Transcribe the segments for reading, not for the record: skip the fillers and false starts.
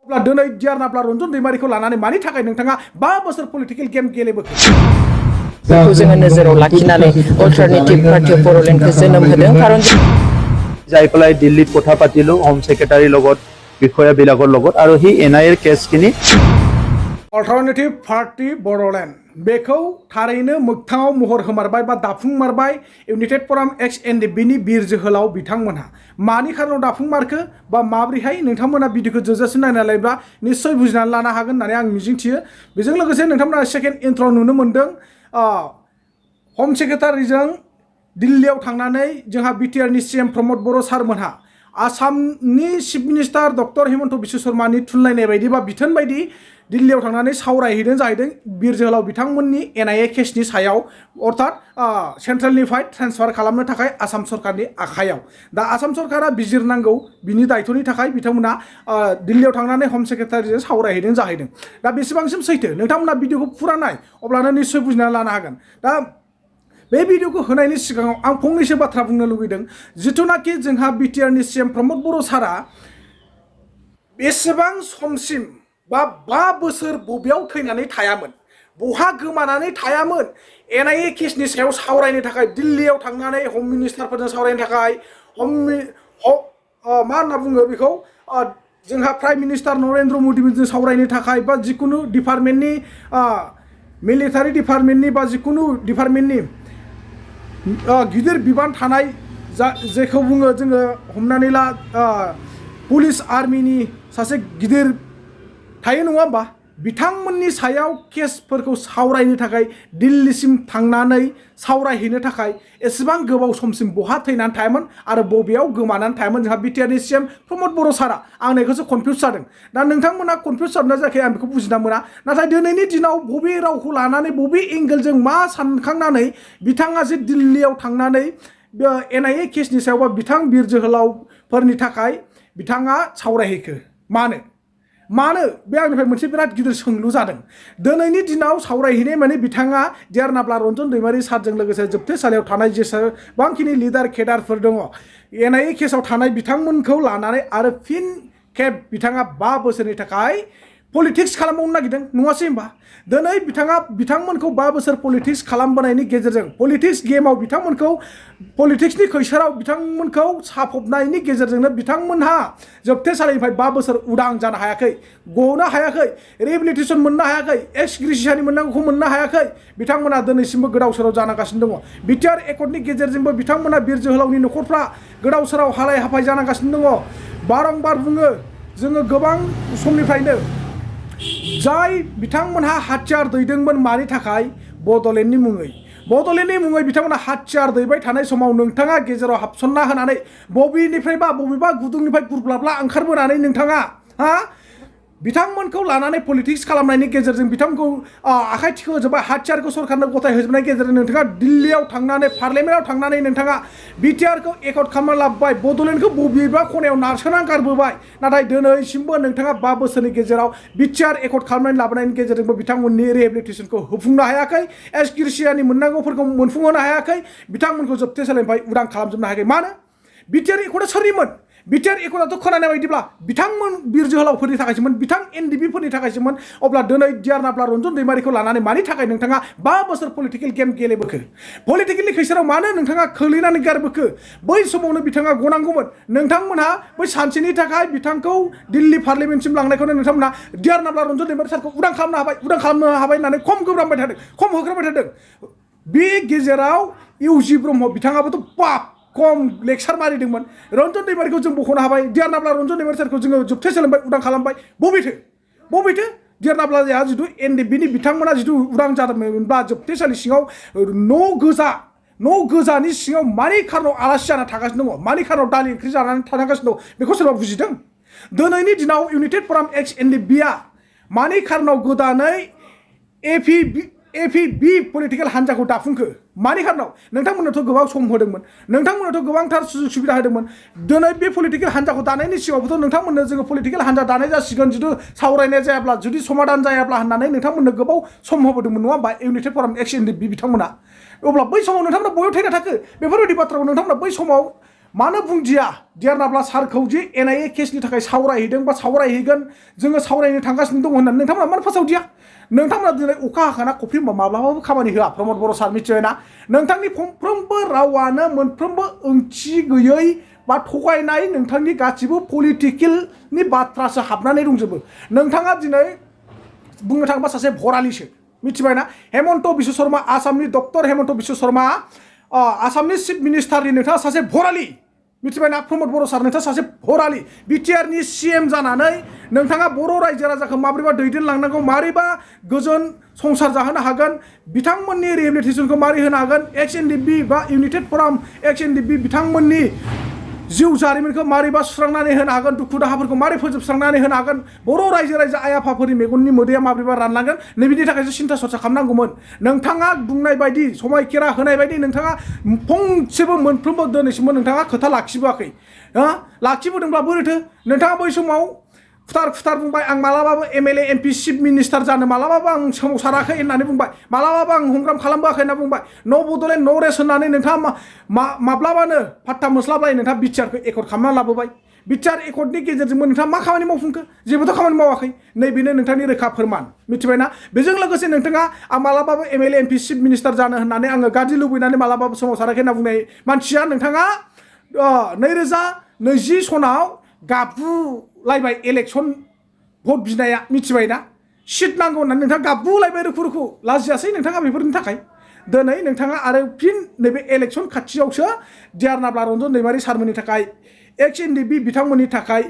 अब्ला दिनै दियारनाब्ला रन्जन दैमारिखौ लानानै मानि थाखाय नोंथाङा 5 बोसोर पलिटिकल गेम गेलेबोखो बेखौ जोङो नोजोराव लाखिनानै अल्टारनेटिभ पार्टी अफ बर'लेण्डखौ जोनोम होदों खारन যাই পেলাই দিল্লীত কথা পাতিলো হোম সেক্ৰেটাৰীৰ লগত বিষয়াবিলাকৰ লগত আৰু হি এনআইএৰ কেছখিনি अल्टारनेटिभ पार्टी बर'लेण्ड बेखौ थारैनो मोगथाङाव महर होमारबाय बा दाफुंमारबाय इउनाइटेड फराम एक्स एनडिबिनि बिर जोहोलाव बिथांमोनहा मानि खारनाव दाफुंमारखो बा माब्रैहाय नोंथांमोना भिडिअखौ जोबजासिम नायना लायोब्ला निश्चय बुजिनानै लानो हागोन होननानै आं मिजिंथियो बेजों लोगोसे नोंथांमोना सेकेन्ड इन्ट्र नुनो मोन्दों होम सेक्रेटारिजों दिल्लीयाव थांनानै जोंहा बिटिआरनि सीएम प्रमद बर' सारमोनहा आसामनि chief minister doctor Himanta Biswa शर्मानि थुनलायनाय बायदि बा बिथोन बायदि दिल्लीयाव थांनानै सावरायहैदों जाहैदों बिर जोहोलाव बिथांमोननि एनआईए केसनि सायाव अर्थात सेन्ट्रेलनिफ्राय ट्रेन्सफार खालामनो थाखाय आसाम सरकारनि आखायाव दा आसाम सरकारा बिजिरनांगौ बिनि दायथ'नि थाखाय बिथांमोना दिल्लीयाव थांनानै होम सेक्रेटारिजों सावरायहैदों जाहैदों दा बेसेबांसिम सैथो नोंथांमोना भिडिअखौ फुरा नाय अब्लानो निश्चय बुजिनानै लानो हागोन दा बे भिडिअखौ होनायनि सिगाङाव आं फंनैसो बाथ्रा बुंनो लुबैदों जिथुनाखि जोंहा बिटिआरनि सीएम प्रमद बर' सारा बेसेबां समसिम बा 5 बोसोर बबेयाव थैनानै थायामोन बहा गोमानानै थायामोन एनआईए केसनि सायाव सावरायनो थाखाय दिल्लीयाव थांनानै होम मिनिस्टारफोरजों सावरायनो थाखाय मा होनना बुङो बेखौ जोंहा प्राइम मिनिस्टार नरेन्द्र मदिजों सावरायनो थाखाय बा जिकुनु डिपार्टमेन्टनि मिलिटारि डिपार्टमेन्टनि बा जिकुनु डिपार्टमेन्टनि गिदिर बिबान थानाय जेखौ बुङो जोङो हमनानै ला पुलिस आर्मिनि सासे गिदिर थायो नङा होमबा बिथांमोननि सायाव केसफोरखौ सावरायनो थाखाय दिल्लीसिम थांनानै सावरायहैनो थाखाय एसेबां गोबाव समसिम बहा थैनानै थायामोन आरो बबेयाव गोमानानै थायामोन जोंहा बिटिआरनि सीएम प्रमद बर' सारा आं बेखौसो कनफिउज जादों दा नोंथांमोना कनफिउज जादोंना जायाखै आं बेखौ बुजिना मोना नाथाय दिनैनि दिनाव बबे रावखौ लानानै बबे एंगेलजों मा सानखांनानै बिथाङा जे दिल्लीयाव थांनानै एनआईए केसनि सायाव बा बिथां बिर जोहोलावफोरनि थाखाय बिथाङा सावरायहैखो मानो बे आंनिफ्राय मोनसे बिराद गिदिर सोंलु जादों दिनैनि दिनाव सावरायहैनाय माने बिथाङा दियारनाब्ला रन्जन दैमारि सारजों लोगोसे जोबथेसालियाव थानाय जेसेबांखिनि लिडार केडारफोर दङ एनआईए केसाव थानाय बिथांमोनखौ लानानै आरो फिन खेब बिथाङा 5 बोसोरनि थाखाय पलिटिक्स खालामबावनो नागिरदों नङासै होमबा दिनै बिथांमोनखौ 5 बोसोर पलिटिक्स खालामबोनायनि गेजेरजों पलिटिक्स गेमाव बिथांमोनखौ पलिटिक्सनि खैसाराव बिथांमोनखौ साफबनायनि गेजेरजोंनो बिथांमोनहा जोबथेसालिनिफ्राय 5 बोसोर उदां जानो हायाखै गनो हायाखै रिहेबिलिटेसन मोननो हायाखै एक्स ग्रेसियानि मोननांगौखौ मोननो हायाखै बिथांमोना दिनैसिमबो गोदाव सोराव जानांगासिनो दङ बिटिआर एकर्डनि गेजेरजोंबो बिथांमोना बिर जोहोलावनि न'खरफ्रा गोदाव सोराव हालाय हाफाय जानांगासिनो दङ बारंबार बुङो जोङो गोबां समनिफ्रायनो जाय बिथांमोनहा हाथियार दैदोंमोन मानि थाखाय बड'लेण्डनि मुङै बिथांमोनहा हाथियार दैबाय थानाय समाव नोंथाङा गेजेराव हाबसनना होनानै बबेनिफ्रायबा बबेबा गुदुंनिफ्राय गुरब्लाब्ला ओंखारबोनानै नोंथाङा बिथांमोनखौ लानानै पलिटिक्स खालामनायनि गेजेरजों बिथांमोनखौ आखाइ थिखोजोबबाय हाथियारखौ सरकारनो गथाय होजोबनायनि गेजेरजों नोंथाङा दिल्लीयाव थांनानै पार्लियामेन्टआव थांनानै नोंथाङा बिटिआरखौ एकर्ड खालामना लाबोबाय बड'लेण्डखौ बबेबा खनायाव नारसोनानै गारबोबाय नाथाय दिनैसिमबो नोंथाङा 5 बोसोरनि गेजेराव बिटिआर एकर्ड खालामनानै लाबोनायनि गेजेरजोंबो बिथांमोननि रिहेबिलिटेसनखौ होफुंनो हायाखै एस ग्रेसियानि मोननांगौफोरखौ मोनफुंहोनो हायाखै बिथांमोनखौ जोबथेसालिनिफ्राय उदां खालामजोबनो हायाखै मानो बिटिआर एकर्डआ सोरनिमोन बिटिआर एकर्डआथ' खोनानाय बायदिब्ला बिथांमोन बिर जोहोलावफोरनि थाखायसोमोन बिथां एनडिबिफोरनि थाखायसोमोन अब्ला दिनै दियारनाब्ला रन्जन दैमारिखौ लानानै मानि थाखाय नोंथाङा 5 बोसोर पलिटिकल गेम गेलेबोखो पलिटिकेलनि खैसाराव मानो नोंथाङा खोलैनानै गारबोखो बै समावनो बिथाङा गनांगौमोन नोंथांमोनहा बै सानसेनि थाखाय बिथांखौ दिल्ली पार्लियामेन्टसिम लांनायखौनो नोंथांमोना दियारनाब्ला रन्जन दैमारि सारखौ उदां खालामनो हाबाय होननानै खम होग्रांबाय थादों बे गेजेराव इउजि ब्रह्म बिथाङाबोथ' खम लेक्सार मारिदोंमोन रन्जन दैमारिखौ जों बख'नो हाबाय दियारनाब्ला रन्जन दैमारि सारखौ जोङो जोबथेसालिनिफ्राय उदां खालामबाय बबेथो दियारनाब्लाया जिथु एनडिबिनि बिथांमोना जिथु उदां जादोंमोनब्ला जोबथेसालि सिङाव न' गोजानि सिङाव मानि खारनाव आलासि जाना थागासिनो दङ मानि खारनाव दालि ओंख्रि जानानै थानांगासिनो दं बेखौ सोरबा बुजिदों दिनैनि दिनाव इउनाइटेड फराम एक्स एनडिबिआ मानि खारनाव गोदानै एपिबि पलिटिकल हान्जाखौ दाफुंखो मानि खारनाव नोंथांमोननोथ' गोबां सम होदोंमोन नोंथांमोननोथ' गोबांथार सुजुग सुबिदा होदोंमोन दिनै बे पलिटिकल हान्जाखौ दानायनि सिगाङावबोथ' नोंथांमोननो जोङो पलिटिकल हान्जा दानाय जासिगोन जुदि सावरायनाय जायाब्ला जुदि समाधान जायाब्ला होननानै नोंथांमोननो गोबाव सम होबोदोंमोन नङा होमबा इउनाइटेड फराम एक्स एनडिबि बिथांमोना अब्ला बै समाव नोंथांमोना बबेयाव थैना थाखो बेफोरबायदि बाथ्राखौ नोंथांमोना बै समाव मानो बुंदिया देरनाब्ला सारखौ जे एनआईए केसनि थाखाय सावरायहैदों बा सावरायहैगोन जोङो सावरायनो थांगासिनो दं होननानै नोंथांमोना मानो फोसावदिया नोंथांमोना दिनै अखा हाखाना कफि माब्लाबाबो खामानि होआ प्रमद बर' सार मिथिबायना नोंथांनि फंफ्रोमबो रावानो मोनफ्रोमबो ओंथि गैयै बा थगायनाय नोंथांनि गासिबो पलिटिकेलनि बाथ्रासो हाबनानै दंजोबो नोंथाङा दिनै बुंनो थाङोबा सासे भरालिसो मिथिबायना हेमन्त बिश्व शर्मा आसामनि डक्टर हेमन्त बिश्व शर्मा आसामनि चिफ मिनिस्टारनि नोंथाङा सासे भरालि मिथिबायना प्रमद बर' सार नोंथाङा सासे भरालि BTR नि CM जानानै नोंथाङा बर' रायजो राजाखौ माबोरैबा दैदेनलांनांगौ माबोरैबा गोजोन संसार जाहोनो हागोन बिथांमोननि रिहेबिलिटेसनखौ माबोरै होनो हागोन XNDB बा इउनाइटेड फराम XNDB बिथांमोननि जिउ जारिमिनखौ मारैबा सुस्रांनानै होनो हागोन दुखु दाहाफोरखौ मारै फोजोबस्रांनानै होनो हागोन बर' रायजो राजा आइ आफाफोरनि मेगननि मोदैया माबोरैबा रानलांगोन नैबेनि थाखायसो सिन्था सरसा खालामनांगौमोन नोंथाङा बुंनाय बायदि समायखेरा होनाय बायदि नोंथाङा फंसेबो मोनफ्रोमबो दिनैसिमबो नोंथाङा खोथा लाखिबोआखै लाखिबोदोंब्ला बोरैथो नोंथाङा बै समाव फुटार बुंबाय आं मालाबाबो MLA MP चिफ मिनिस्टार जानो मालाबाबो आं सोमावसाराखै होननानै बुंबाय मालाबाबो आं हंग्राम खालामबोआखै होनना बुंबाय नो बड'लेण्ड नो रेस होननानै नोंथाङा माब्लाबानो फात्ता मोस्लाबलाय नोंथाङा BTRखौ एकर्ड खालामना लाबोबाय BTR एकर्डनि गेजेरजोंबो नोंथाङा मा खामानि मावफुंखो जेबोथ' खामानि मावाखै नैबेनो नोंथांनि रोखा फोरमान मिथिबायना बेजों लोगोसे नोंथाङा आं मालाबाबो MLA MP चिफ मिनिस्टार जानो होननानै आङो गाज्रि लुबैनानै मालाबाबो सोमावसाराखै होनना बुंनाय मानसिया नोंथाङा 2020 सनाव गाबुलायबाय इलेक्सन भट बिनाया मिथिबायना सिट नांगौ होननानै नोंथाङा गाबुलायबाय रुखु लाजियासै नोंथाङा बेफोरनि थाखाय दिनै नोंथाङा आरो फिन नैबे इलेक्सन खाथियावसो देरनाब्ला रन्जन दैमारि सारमोननि थाखाय XNDB बिथांमोननि थाखाय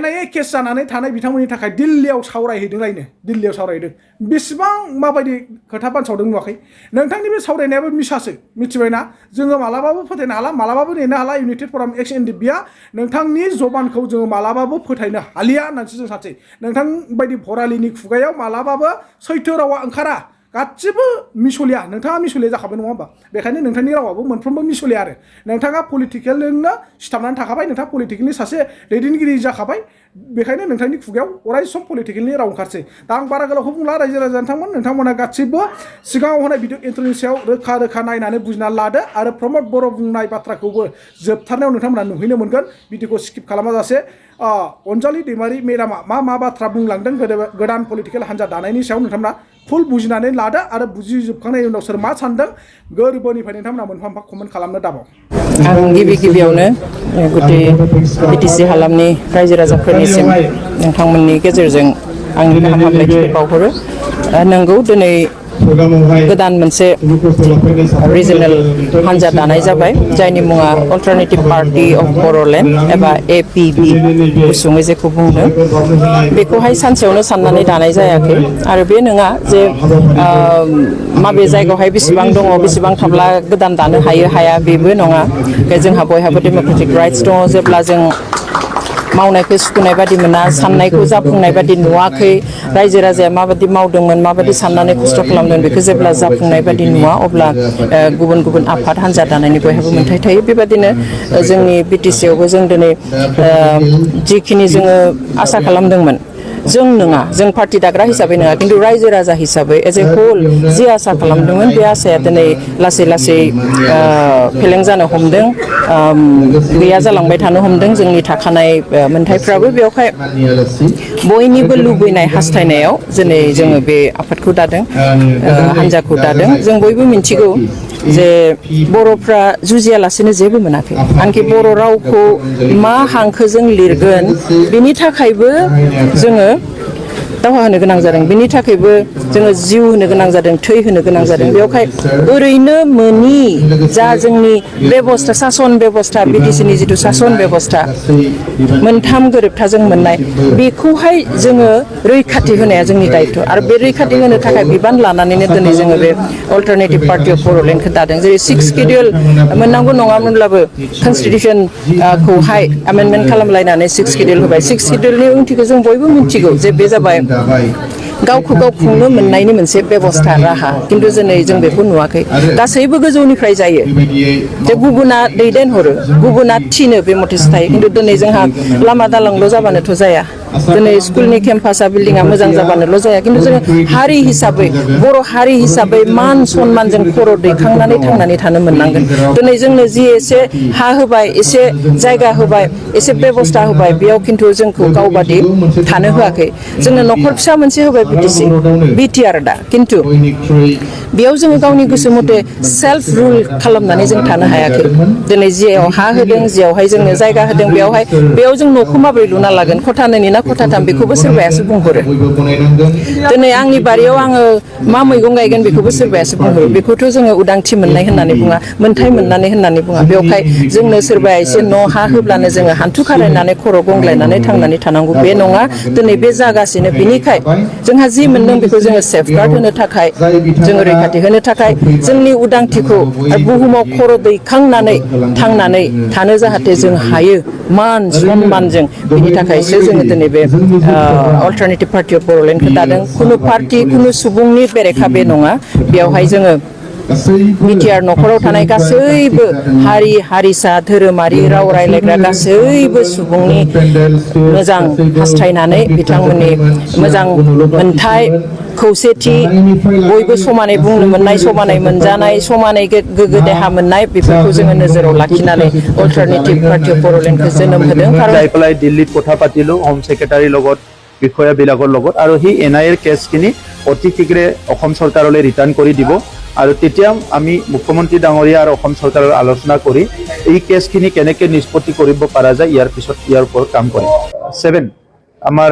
NIA केस जानानै थानाय बिथांमोननि थाखाय दिल्लीयाव सावरायहैदोंलायनो दिल्लीयाव सावरायहैदों बेसेबां माबायदि खोथा बानसावदों नुवाखै नोंथांनि बे सावरायनायाबो मिसासो मिथिबायना जोङो मालाबाबो फोथायनो हाला मालाबाबो नेनो हाला इउनाइटेड फराम XNDBआ नोंथांनि जबानखौ जोङो मालाबाबो फोथायनो हालिया होननानैसो जों सानसै नोंथां बायदि भरालिनि खुगायाव मालाबाबो सैथो रावा ओंखारा गासिबो मिसलिया नोंथाङा मिसलिया जाखाबाय नङा होमबा बेखायनो नोंथांनि रावाबो मोनफ्रोमबो मिसलिया आरो नोंथाङा पलिटिकेलजोंनो सिथाबनानै थाखाबाय नोंथाङा पलिटिकेलनि सासे दैदेनगिरि जाखाबाय बेखायनो नोंथांनि खुगायाव अराय सम पलिटिकेलनि राव ओंखारसै दा आं बारा गोलावखौ बुंला रायजो राजा नोंथांमोना गासिबो सिगाङाव होनाय भिडिअ इन्ट्र'नि सायाव रोखा नायनानै बुजिनानै लादो आरो प्रमद बर' बुंनाय बाथ्राखौबो जोबथारनायाव नोंथांमोना नुहैनो मोनगोन भिडिअखौ स्किप खालामाजासे अनजालि दैमारि मेडामा मा बाथ्रा बुंलांदों गोदान पलिटिकेल हान्जा दानायनि सायाव नोंथांमोना फुल बुजिनानै लादो आरो बुजिजोबखांनायनि उनाव सोर मा सानदों गोरबोनिफ्राय नोंथांमोना मोनफा मोनफा कमेन्ट खालामनो दाबाव आं गिबियावनो गुदि BTC हालामनि रायजो राजाफोरनिसिम नोंथांमोननि गेजेरजों आंनि गाहाम हामलायथिखौ बावहरो नंगौ दिनै गोदान मोनसे रिजनेल हान्जा दानाय जाबाय जायनि मुङा अल्टारनेटिभ पार्टी अफ बर'लेण्ड एबा APB गुसुङै जेखौ बुंदों बेखौहाय सानसेयावनो साननानै दानाय जायाखै आरो बे नङा जे माबे जायगायावहाय बेसेबां दङ बेसेबां थाब्ला गोदान दानो हाया बेबो नङा जोंहा बयहाबो डेम'क्रेटिक राइट्स दङ जेब्ला जों मावनायखौ सुखुनाय बादि मोना साननायखौ जाफुंनाय बादि नुवाखै रायजो राजाया माबादि मावदोंमोन माबादि साननानै खस्थ' खालामदों बेखौ जेब्ला जाफुंनाय बादि नुवा अब्ला गुबुन आफाद हान्जा दानायनि बयहाबो मोन्थाय थायो बेबादिनो जोंनि BTC आवबो जों दिनै जिखिनि जोङो आसा खालामदोंमोन जों नङा जों पार्टी दाग्रा हिसाबै नङा खिन्थु रायजो राजा हिसाबै एज ए होल जि आसा खालामदोंमोन बे आसाया दिनै लासै फेलें जानो हमदों गैया जालांबाय थानो हमदों जोंनि थाखानाय मोन्थायफ्राबो बेवहाय बयनिबो लुबैनाय हास्थायनायाव दिनै जोङो बे आफादखौ दादों हान्जाखौ दादों जों बयबो मिन्थिगौ जे बर'फ्रा जुजियालासेनो जेबो मोनाखै आनखि बर' रावखौ मा हांखोजों लिरगोन बेनि थाखायबो जोङो दावहा होनो गोनां जादों बेनि थाखायबो जोङो जिउ होनो गोनां जादों थै होनो गोनां जादों बेवहाय ओरैनो मोनि जा जोंनि बेबस्था सासन बेबस्था BTC नि जिथु सासन बेबस्था मोनथाम गोरोबथाजों मोननाय बेखौहाय जोङो रैखाथि होनाया जोंनि दायित्व आरो बे रैखाथि होनो थाखाय बिबान लानानैनो दिनै जोङो बे अल्टारनेटिभ पार्टी अफ बर'लेण्डखौ दादों जेरै 6 सिडिउल मोननांगौ नङामोनब्लाबो कनस्टिटिउसनखौहाय एमेन्डमेन्ट खालामलायनानै 6 सिडिउल होबाय 6 सिडिउलनि ओंथिखौ जों बयबो मिन्थिगौ जे बे जाबाय गावखौ गाव खुंनो मोननायनि मोनसे बेबस्था राहा खिन्थु दिनै जों बेखौ नुवाखै गासैबो गोजौनिफ्राय जायो जे गुबुना दैदेनहरो गुबुना थिनो बे मथेसो थायो खिन्थु दिनै जोंहा लामा दालांल' जाबानोथ' जाया दिनै स्कुलनि केम्पासा बिल्डिंआ मोजां जाबानोल' जाया खिन्थु जोङो हारि हिसाबै बर' हारि हिसाबै मान सन्मानजों खर' दैखांनानै थांनानै थानो मोननांगोन दिनै जोंनो जि एसे हा होबाय एसे जायगा होबाय एसे बेबस्था होबाय बेयाव खिन्थु जोंखौ गावबादि थानो होआखै जोंनो न'खर फिसा मोनसे होबाय BTR दा खिन्थु बेयाव जोङो गावनि गोसो मथे सेल्फ रुल खालामनानै जों थानो हायाखै दिनै जियाव हा होदों जियावहाय जोंनो जायगा होदों बेयाव जों न'खौ माबोरै लुना लागोन खथा 2 ना खथा 3 बेखौबो सोरबायासो बुंहरो दिनै आंनि बारियाव आङो मा मैगं गायगोन बेखौबो सोरबायासो बुंहरो बेखौथ' जोङो उदांथि मोननाय होननानै बुङा मोन्थाय मोननानै होननानै बुङा बेवहाय जोंनो सोरबाया एसे न' हा होब्लानो जोङो हान्थु खारायनानै खर' गंग्लायनानै थांनानै थानांगौ बे नङा दिनै बे जागासिनो बिनिखाय जोंहा जि मोनदों बेखौ जोङो सेफगार्ड होनो थाखाय जोङो रैखाथि होनो थाखाय जोंनि उदांथिखौ बुहुमाव खर' दैखांनानै थांनानै थानो जाहाथे जों हायो मान सन्मानजों बिनि थाखायसो जोङो दिनै बे अल्टारनेटिभ पार्टि अफ बर'लेण्डखौ दादों खुनु पार्टि खुनु सुबुंनि बेरेखा बे नङा बेवहाय जोङो BTR न'खराव थानाय गासैबो हारि हारिसा धोरोमारि राव रायज्लायग्रा गासैबो सुबुंनि मोजां हास्थायनानै बिथांमोननि मोजां मोनथाय खौसेथि बयबो समानै बुंनो मोननाय समानै मोनजानाय समानै गोग्गो देहा मोननाय बेफोरखौ जोङो नोजोराव लाखिनानै अल्टारनेटिभ पार्टि अफ बर'लेण्डखौ जोनोम होदों যাই পেলাই দিল্লীত কথা পাতিলো হোম সেক্ৰেটাৰীৰ লগত বিষয়াবিলাকৰ লগত আৰু সেই NIA কেছখিনি অতি শীঘ্ৰে অসম চৰকাৰলৈ ৰিটাৰ্ণ কৰি দিব আৰু তেতিয়া আমি মুখ্যমন্ত্ৰী ডাঙৰীয়া আৰু অসম চৰকাৰৰ আলোচনা কৰি এই কেছখিনি কেনেকৈ নিষ্পত্তি কৰিব পৰা যায় ইয়াৰ ওপৰত কাম কৰিম 7 আমাৰ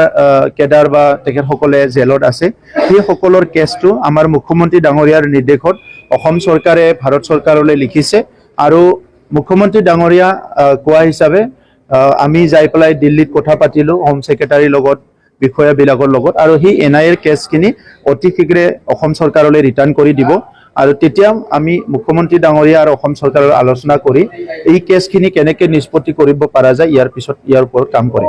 কেডাৰ বা তেখেতসকলে জেলত আছে সেই সকলৰ কেছটো আমাৰ মুখ্যমন্ত্ৰী ডাঙৰীয়াৰ নিৰ্দেশত অসম চৰকাৰে ভাৰত চৰকাৰলৈ লিখিছে আৰু মুখ্যমন্ত্ৰী ডাঙৰীয়া কোৱা হিচাপে আমি যাই পেলাই দিল্লীত কথা পাতিলো হোম সেক্ৰেটাৰীৰ লগত বিষয়াবিলাকৰ লগত আৰু সেই NIA কেছখিনি অতি শীঘ্ৰে অসম চৰকাৰলৈ ৰিটাৰ্ণ কৰি দিব আৰু তেতিয়া আমি মুখ্যমন্ত্ৰী ডাঙৰীয়া আৰু অসম চৰকাৰৰ আলোচনা কৰি এই কেছখিনি কেনেকৈ নিষ্পত্তি কৰিব পৰা যায় ইয়াৰ ওপৰত কাম কৰিম